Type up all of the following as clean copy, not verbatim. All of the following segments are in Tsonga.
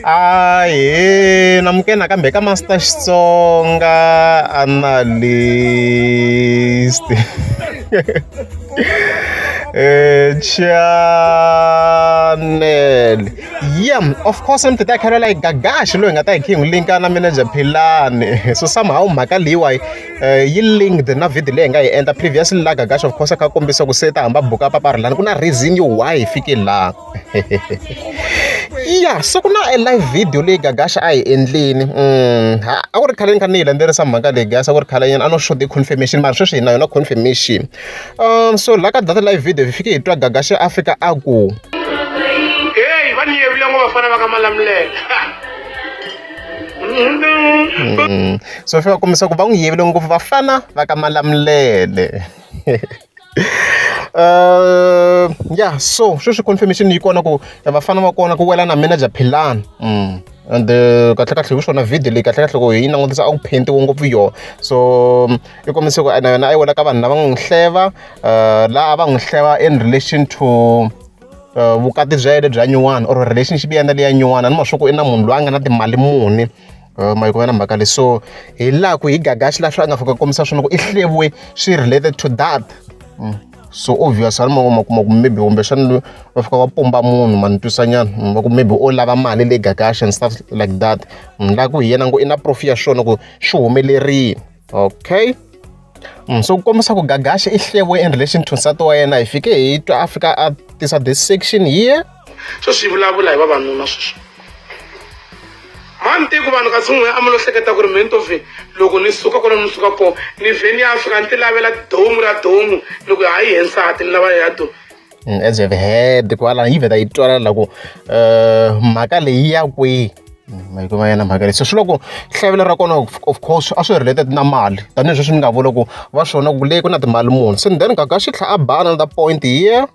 Ahee namukela nakambe ka Master Xitsonga Analyst channel yeah of course mi ta khalela hi Gagashi loyi hi nga ta hi khe hi n'wi linka na manager Philani so somehow mhaka leyiwa yi linked na video leyi hi nga yi endla previously la Gagashi of course a kha a kombisa ku se ta hamba buka paparhulani ku na reason yo why hi fike laha ya so ku na e live video leyi Gagashi a yi endlini a ku ri khale ni kha ni yi landzelerisa mhaka leyi guys a ku ri khale nyana a no short confirmation mara sweswi hi na yona confirmation so la ka that live video hi fike hi twa Gagashi a fika a ku heyi va ni yevile ngo vafana va ka Malamulele. So fika kombisa ku va n'wi yevile ngopfu vafana va ka Malamulele. Ya so sweswi confirmation yi kona ku vafana va kona ku wela na manager Philani and kahle kahle hi swona video leyi kahle kahle loko hi yi langutisa a ku paint-iwe ngopfu yona so yi kombise ku na yona a yi wela ka vanhu lava nga n'wi hleva laha a va n'wi hleva in relation to vukati bya yena bya nyuwani or relationship ya yena leya nyuwani a ni ma swa ku i na munhu loyi a nga na timali muni ma yi na mhaka leyi so hi laha ku hi Gagashi laha swi a nga fika kombisa swona ku i hleviwe swi related to that so obvious a ni ma kuma ku maybe kumbexana va fika va pumba munhu ma ni twisa nyana va ku maybe o lava mali le Gagashi and stuff like that la ku hi yena ngo i na proof ya swona ku swi humelerile okay. So ku kombisa ku Gagashi i hleviwe in relation to nsati wa yena hi fike hi twa a fika a tisa this section here sweswi hi vulavula hi vavanuna sweswi mani tiku vanhu kasi n'we a mi lo hleketa ku ri mheni to vhe loko ni suka kona ni suka kona ni vhe ni ya fika ni ti lavela domu ra domu ni ku hayi he nsati ni lava ya domu. As you have heard kwalano yi vheta yi twala la ku mhaka leyi ya kwihi ma yi kuma yena mhaka leyi so swi loko hlavelo ra kona of course a swi related na mali tanihi sweswi ni nga vula ku va swona ku le ku na timali muni so then Gagashi tlhela a ba another point here.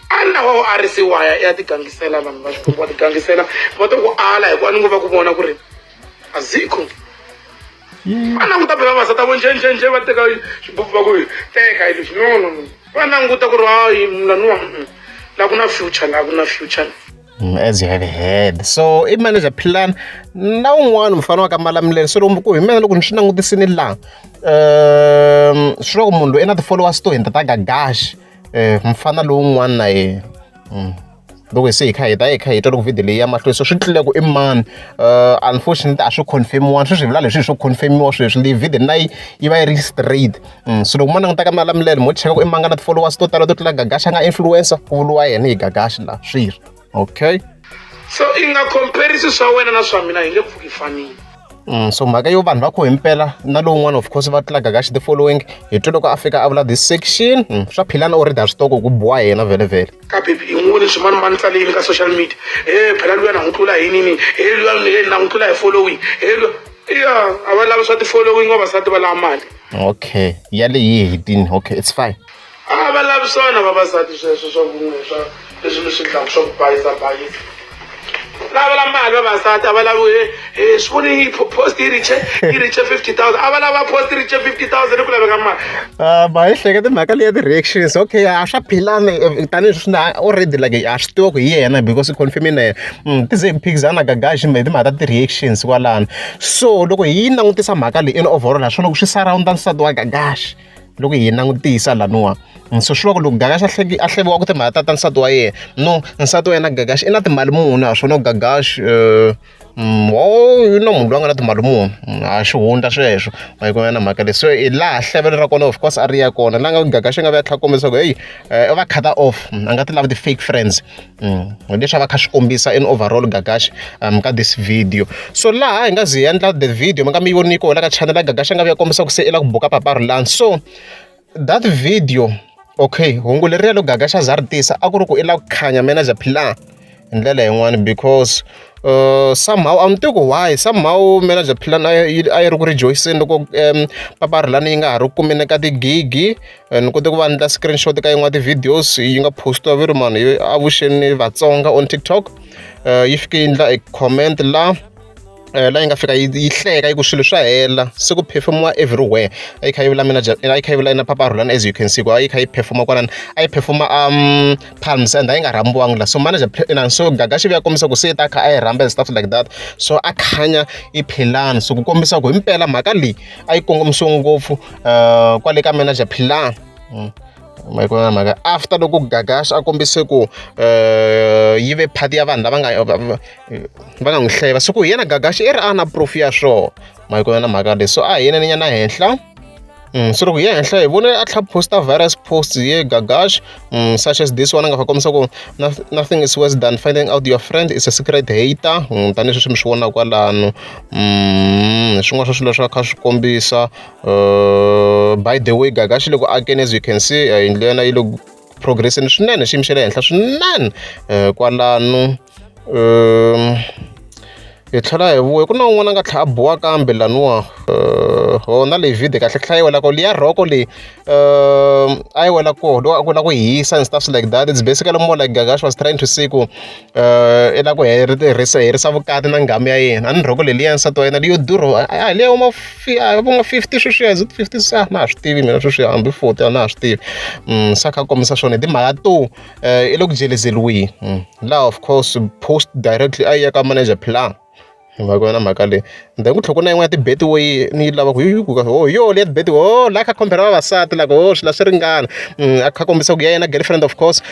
A ni lava u arisiwa ya ya tigangisela vanhu va Xikwembu va tigangisela va to ku ala hikuva ni ngo va ku vona ku ri azikho va languta phela vavasati vo njhenjhenjhe va teka xibubu va ku teka hi lexi no no no va languta ku ri hayi laniwa la ku na future la ku na future. As you have heard so i manager Philani na wun'wana mufana wa ka Malamulele so loko ku hi mina loko ni swi langutisini laha swi loko munhu loyi i na ti-followers to hundza ta Gagashi mufana lowun'wana na yena loko se hi kha hi ta hi kha hi twa loko video leyi ya mahlweni so swi tlule ku i mani unfortunately a swi confirm-iwangi sweswi hi vula leswi swo confirm-iwa sweswi leyi video na yi yi va yi ri straight so loko mo languta ka Malamulele mo cheka ku i mani nga na ti-followers to tala to tlula Gagashi a nga influencer ku vuriwa yena hi Gagashi laha swi ri okay. So i nga compare-isi swa wena na swa mina hi nge pfuki hi fanile. So mhaka yo vanhu va kho himpela na lowun'wana of course va tlula Gagashi the following hi twe loko a fika a vula this section swa Philani already ha swi tiva ku ku biwa yena vhele vhele. Ka baby i n'wi voni swimanimani tsale yini ka social media he phela luya na n'wi tlula hi nini he luya he na n'wi tlula hi following he luya ya a va lavi swa ti-following vavasati va lava mali. Okay yaleyi yi hetini okay it's fine. A va lavi swona vavasati sweswo swa vun'we swa leswi mi swi endlaka swa ku bayisa bayisa lavela mali vavasati a va lavi he he swi voni yi post yi riche yi riche 50,000 a va lava post yi riche 50,000 ku laveka mali. Ma yi hleketa mhaka leyi ya ti-reactions okay a swa Philani tanihi sweswi na already like ha swi tiva ku hi yena because confirm na yena ti ze hi phikizana Gagashi hi timhaka ta ti-reactions kwalano so loko hi yi langutisa mhaka leyi in overall ha swona ku swi surround-a nsati wa Gagashi loko hi langutisa laniwa so swi vula ku loko Gagashi a a hleviwaka timhaka ta ta nsati wa yena no nsati wa yena Gagashi i na timali muni ha swona Gagashi ho i na munhu loyi a nga na timali muni a xihundla sweswo ma yi vona na mhaka leyi so hi laha hlevelo ra kona of course a ri ya kona la nga Gagashi a nga vuya a tlhela a kombisa ku heyi i va cut off a nga ti lavi ti-fake friends hi leswi a va kha swi kombisa in overall Gagashi ka this video so laha hi nga ze hi endla the video mi nga mi voni kona ka channel ya Gagashi a nga vuya kombisa ku se i lava ku buka Papa Rhulani so that video okay hungu leriya loko Gagashi a za a ri tisa a ku ri ku i lava ku khanya manager Philani hi ndlela yin'wani because somehow a ni tivi ku why somehow manager Philani a yi ri ku rejoice-eni loko Papa Rhulani yi nga ha ri kumeni ka tigigi ni kote ku va endla screenshot ka yin'wana ti-videos yi nga post-iwa ve ri mani avuxeni Vatsonga on TikTok yi fike yi endla a comment la Laha yi nga fika yi hleka yi ku swilo swa hela se ku perform-iwa everywhere. A yi kha yi vula manager, a yi kha yi vula na Papa Rhulani, as you can see ku a yi kha yi perform-a kwalano, a yi perform-a Palms and a yi nga rhambiwangi la. So manager inani, so Gagashi vuya kombisa ku se ta kha a yi rhamba and stuff like that. So a khanya i Philani, so ku kombisa ku himpela mhaka leyi a yi kongomisiwe ngopfu kwale ka manager Philani. Ma yi vona mhaka after loko Gagashi a kombise ku yi ve part ya vanhu lava nga va nga n'wi hleva, so ku hi yena Gagashi i ri a na proof ya swona. Ma yi vona mhaka leyi? So a hi yeneni nyana henhla. So loko hi ya henhla hi vone a tlhela posta various posts ye Gagash, such as this one a nga fa kombisa ku nothing is worse than finding out your friend is a secret hater. Tanihi sweswi mi swi vonaka kwalano. Swin'wana swa swilo leswi a kha swi kombisa. By the way, Gagashi le ku akeni, as you can see, yindlu ya yena yi le ku progresseni swinene, xiyimo xa le henhla swinene kwalano. Hi tlhela hi vuya ku na un'wana a nga tlhela a biwa kambe laniwa ho na leyi video kahle tlhela yi wela ko liya rhoko leyi a yi wela koho loko a ku la ku hisa and stuff like that. It's basically more like Gagash was trying to say ku i la ku herisa herisa vukati na nghamu ya yena. A ni rhoko leyi liya nsati wa yena leyo durha a liya vo ma 50 sweswiya, is it 50? Sa na ha swi tivi mina sweswiya, hambi 40 a na ha swi tivi. Se a kha a kombisa swona hi timhaka to i le ku jelezeliweni laha, of course post directly a yi ya ka manager Plan. Va vona mhaka leyi? Then ku tlhela ku na yin'wana ya ti-Betway ni yi lava ku hi ku ho hi yo leya ti-Betway ho laha kha compare vavasati like ho swilo swi ringana. A kha kombisa ku ya yena girlfriend, of course,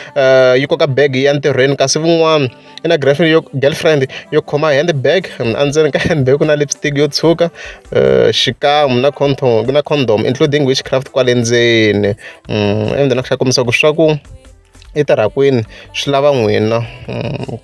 yi koka bag yi ya ntirhweni, kasi vun'wana i na girlfriend yo girlfriend yo khoma handbag, endzeni ka handbag ku na lipstick yo tshuka xikan'we na condom, na condom including witchcraft kwale ndzeni. And then a tlhela kombisa ku swa ku i tirha kwini swi lava n'wina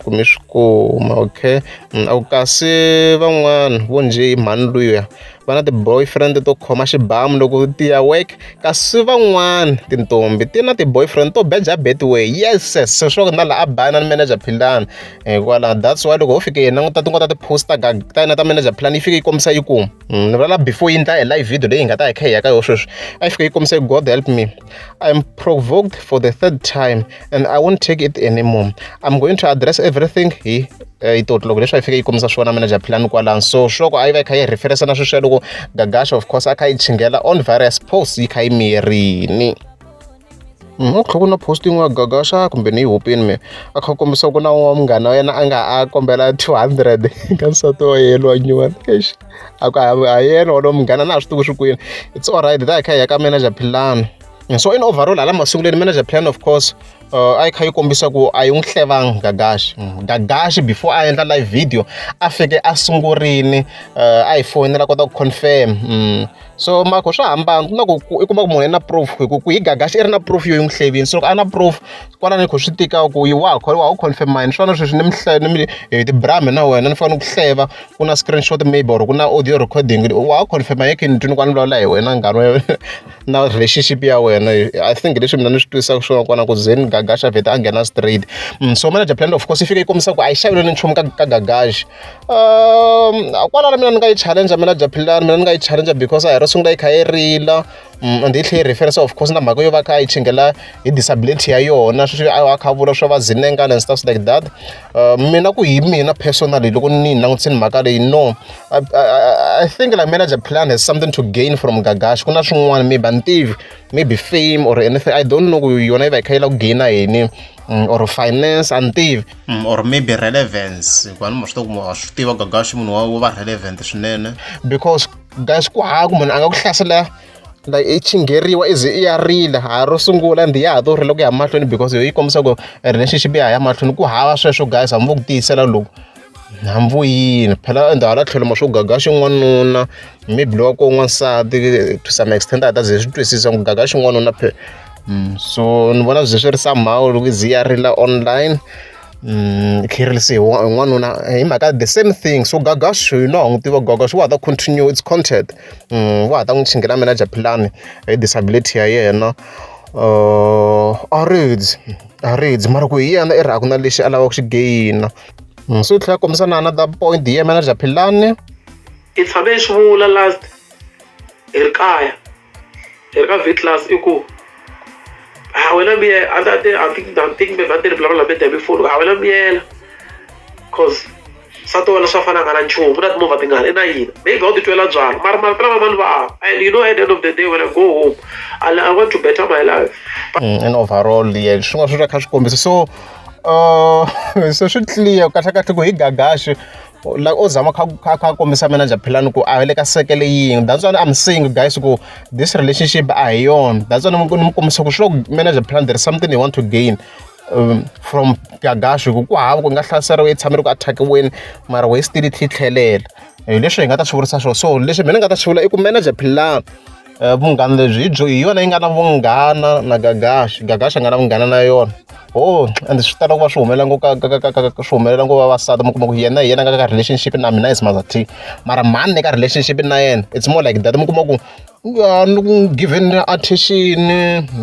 ku mi swi kuma. Okay, a ku kasi van'wana vo njhe hi mhani luya va na ti-boyfriend to khoma xibamu loko ti ya work, kasi van'wana tintombi ti na ti-boyfriend to beja Betway. Yes, se swo na laha a bana na manager Philani hikwalaho. That's why loko ho fike hi languta tin'wana ta ti-poster ta yena ta manager Philani, yi fike yi kombisa yi ku ni vula before yi ndla hi live video leyi hi nga ta hi kha hi ya ka yona sweswi, a yi fike yi kombisa yi, "God help me, I am provoked for the third time and I won't take it anymore. I'm going to address everything." Hi toti loko leswi a yi fike yi kombisa swona manager Philani kwalano, so sure ku a yi va yi kha yi referensa na sweswiya loko Gagasha of course a kha yi chingela on various posts yi kha yi miyerini. A ku tlhela ku na post yin'wana Gagasha kumbe ni yi hupini me a kha kombisa ku na un'wana munghana wa yena a nga a kombela 200 ka nsati wa yena wa nyuwana. Eish, a ku a yena walowo munghana na ha swi tivi swi kwini. It's alright, ta hi kha hi ya ka manager Philani. So in overall, hala masungulweni manager Philani of course a yi kha yi kombisa ku a yi n'wi hlevanga Gagashi. Gagashi before a endla live video a fike a sungurini a hi fonela kota ku confirm. So mako swa hambana ku na ku i kuma ku munhu i na proof hi ku hi Gagashi i ri na proof yo yi n'wi hlevini, so loko a na proof kwalano kho swi tika ku yi wa wa wu confirm yini swona sweswi ni mi ni hi tibraham na wena ni fanele ku hleva ku na screenshot maybe or ku na audio recording wa confirm yeke ni twini kwani vulavula hi wena nghana wa na relationship ya wena. I think leswi mina ni swi twisaka swona kona ku zeni Gagashi a vheta a nghena straight. So manager Plan of course yi fike yi kombisa ku a yi xavile ni nchumu ka Gagashi. Kwalano mina ni nga yi challenge manager Plan, mina ni nga yi challenge because a hi ro sungula yi kha yi rila and yi tlhela yi reference of course na mhaka yo va kha yi chingela hi disability ya yona, sweswi a kha a vula swo va zinengana and stuff like that. Mina ku hi mina personally loko ni yi langutisini mhaka leyi, no, I think like manager Plan has something to gain from Gagashi. Ku na swin'wana maybe a ni tivi, maybe fame or anything, I don't know ku yona yi va yi kha yi lava ku gain yini or finance, a ni tivi, or maybe relevance hikuva ni ma swi tiva ku wa swi tiva Gagashi munhu wa va relevant swinene because guys ku hava ku munhu a nga ku hlasela like i chingheriwa i ze i ya rila ha ro sungula and ya ha to rila ku ya mahlweni because yo yi kombisa ku relationship ya ha ya mahlweni. Ku hava sweswo guys, hambi vo ku tiyisela loko hambi vo yini phela ende hala tlhelo ma swo Gagashi n'wanuna maybe lowa ko n'wansati to some extent a ta ze swi twisisa ku Gagashi n'wanuna phela. So ni vona byi swi ri somehow loko i ze ya rila online yi rilise hi n'wanuna hi mhaka the same thing. So Gagashi hi na ha n'wi tiva Gagashi wa ha ta continue its content, wa ha ta n'wi chingela manager Philani hi disability ya yena. A ridzi a ridzi mara ku hi yena i ri a ku na lexi a lavaka ku xi gain. So yi tlhela kombisa na another point hi yena manager Philani. I tshame i swi vula last hi ri kaya hi ri ka V class i ku ha wena miyela a ti a ti maybe a ti ri vulavula maybe hi foni ha wena miyela cause Nsati wa wena swa fana a nga na nchumu u na timovha tingani i na yini maybe a wu titwela byalwa mara marito lama mani va and you know at the end of the day when I go home I want to better my life. In overall yeah swin'wana swi kha swi kombisa so so swi clear kahle kahle ku hi Gagashi like u zama kha kha kha kombisa manager Philani ku a le ka sekele yin'we. That's why I'm saying, guys, ku this relationship a hi yona. That's why ni mi kombisa ku swi loko manager Philani there is something he want to gain from Gagashi ku ku hava ku nga hlaseriwa i tshame ri ku attack-iweni mara wehe still i tlhelela hi leswi hi nga ta swi vurisa swona. So leswi mina ni nga ta swi vula i ku manager Philani vunghana lebyi hi byo hi yona yi nga na vunghana na Gagashi. Gagashi a nga na vunghana na yona. Oh and swi tala ku va swi humelela ngopfu ka ka ka ka swi humelela ngopfu vavasati mi kuma ku yena hi yena a nga ka relationship na mina is Master T mara mhani ni ka relationship na yena it's more like that mi kuma ku ni ku giveni attention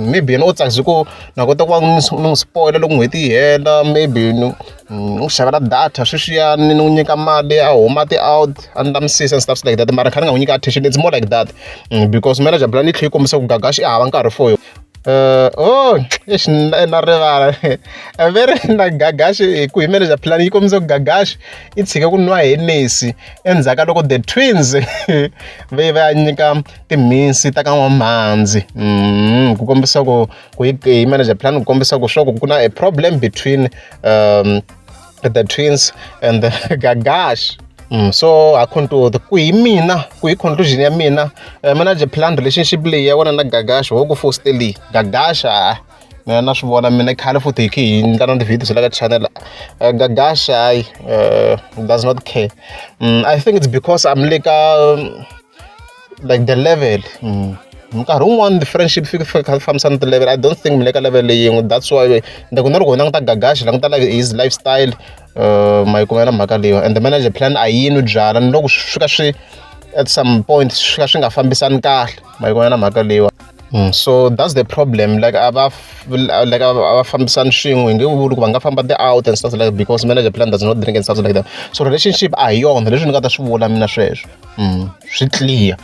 maybe yena u tsakise ku na kota ku va ni n'wi spoil loko n'hweti yi hela maybe ni n'wi xavela data sweswiyani ni n'wi nyika mali a huma ti-out a ni lamisisa and stuff like that mara ni kha ni nga n'wi nyiki attention it's more like that because manager plan yi tlhela yi kombisa ku Gagashi i hava nkarhi for yona. Oh eish na rivala ve ri na Gagashi hi ku hi manager plan yi kombisa ku Gagashi i tshike ku nwa Hennessy endzhaku ka loko the twins va ye va ya nyika timhinsi ta ka N'wamhandzi ku kombisa ku ku hi manager plan ku kombisa ku swa ku ku na a problem between the twins and the Gagashi. So ha conclude ku hi mina ku hi conclusion ya mina manager plan relationship leyi ya wena na Gagashi ho ku fositeli Gagashi a mina na swi vona mina khale futhi hi khe hi endla na ti-videos la ka channel Gagashi hayi does not care. I think it's because I'm le ka like the level nkarhi wun'wani ti-friendship fika fika fambisana na ti-level. I don't think mi le ka level leyin'we. That's why loko na loko hi languta Gagashi languta like his lifestyle ma yi kuma na mhaka leyiwa and the manager plan a yi nwi byala ni loko swi fika swi at some point swi fika swi nga fambisani kahle ma yi kuma na mhaka leyiwa. So that's the problem like a va like a va fambisani swin'we hi nge vuli ku va nga famba ti-out and stuff like that because manager plan does not drink and stuff like that. So relationship a hi yona leswi ni nga ta swi vula mina sweswo swi clear.